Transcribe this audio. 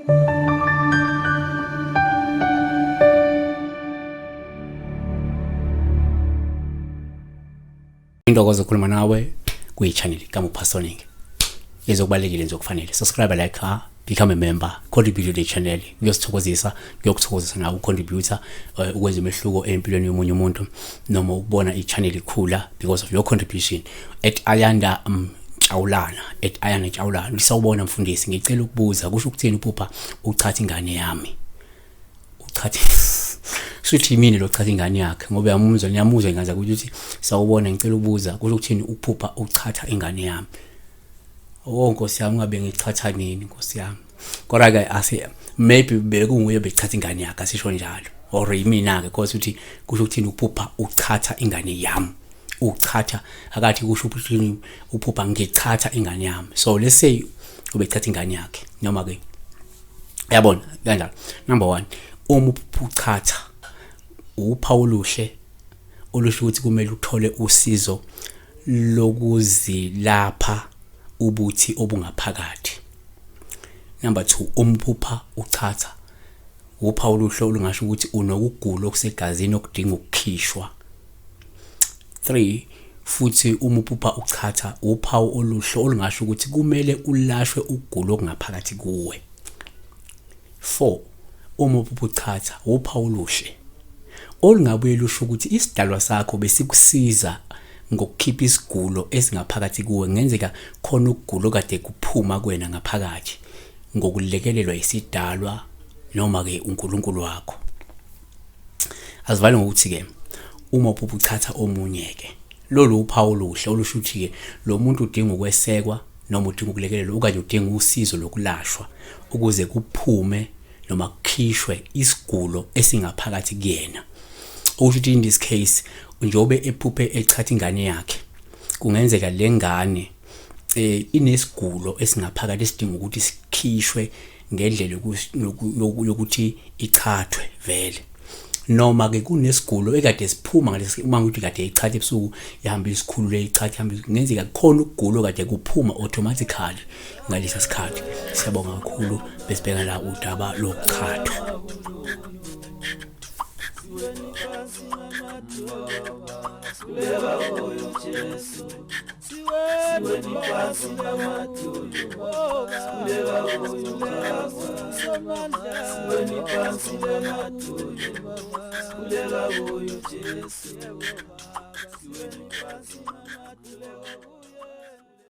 Intokozo ukukhuluma nawe kwi-channel kaMuphasoning. Ezokubalekile nje okufanele. Subscribe, like, become a member, contribute to the channel. Kuyosithokozisa, kuyokuthokozisa nawe ucontributor ukwenza umehluko empilweni yomunye umuntu noma ukubona i-channel ikhula because of your contribution. At Ayanda Mtshawulana, at Ayanda Mtshawulana. Sawubona mfundisi, ngicela ukubuza kusho ukuthini uphupha uchatha ingane yami? Uchatha shuthi yimini lo chatha ingane yakhe ngoba uyamuzwa, niyamuzwa ingane zakhe ukuthi sawubona ngicela ukubuza kusho ukuthini ukuphupha uchatha ingane yami. Oh Nkosi yami, ngabe ngichatha nini Nkosi yami. Kodwa ke asi maybe bekunguye bechatha ingane yakhe, asisho njalo, or yimina ke because uthi kusho ukuthini ukuphupha uchatha ingane yami. Uchatha akathi kusho ukuthini uphupha ngichatha ingane yami. So let's say ubechatha ingane yakhe noma ke yabona kanjalo. Number 1, uma uphupha uchatha uphawu oluhle olusho ukuthi kumele uthole usizo lokuzilapha ubuthi obungaphakathi. Number 2, uma uphupha uchatha uphawu oluhle olungasho ukuthi unokugula okusegazini okudinga ukukhishwa. 3, futhi uma uphupha uchatha uphawu oluhle olungasho ukuthi kumele ulashwe ukugula okungaphakathi kuwe. 4, uma uphupha uchatha uphawu oluhle olungabuye lusho ukuthi isidalwa sakho besikusiza ngokukhipha isigulo esingaphakathi kuwe. Kungenzeka khona ukugula okade kuphuma kuwena ngaphakathi ngokulekelelwa isidalwa noma ke uNkulunkulu wakho. Asivale ngokuthi ke uma uphupha uchatha omunye ke lolu uphawu oluhle olusho ukuthi ke lo muntu udinga ukwesekwa noma udinga ukulekelelwa okanye udinga usizo lokulashwa ukuze kuphume noma kukhishwe isigulo esingaphakathi kuyena. Okusho ukuthi in this case njengoba ephuphe echatha ingane yakhe, kungenzeka le ngane inesigulo esingaphakathi esidinga ukuthi sikhishwe ngendlela yokuthi ichathwe vele, noma ke kunesigulo ekade siphuma ngalesi, uma ukuthi kade ichatha ebusuku ihamba isikhulule ichatha ihamba, kungenzeka kukhona ukugula kade kuphuma automatically ngalesa sikhathi. Siyabonga kakhulu, besibheka la udaba lokuchathwa. Siweni phansi namadolo.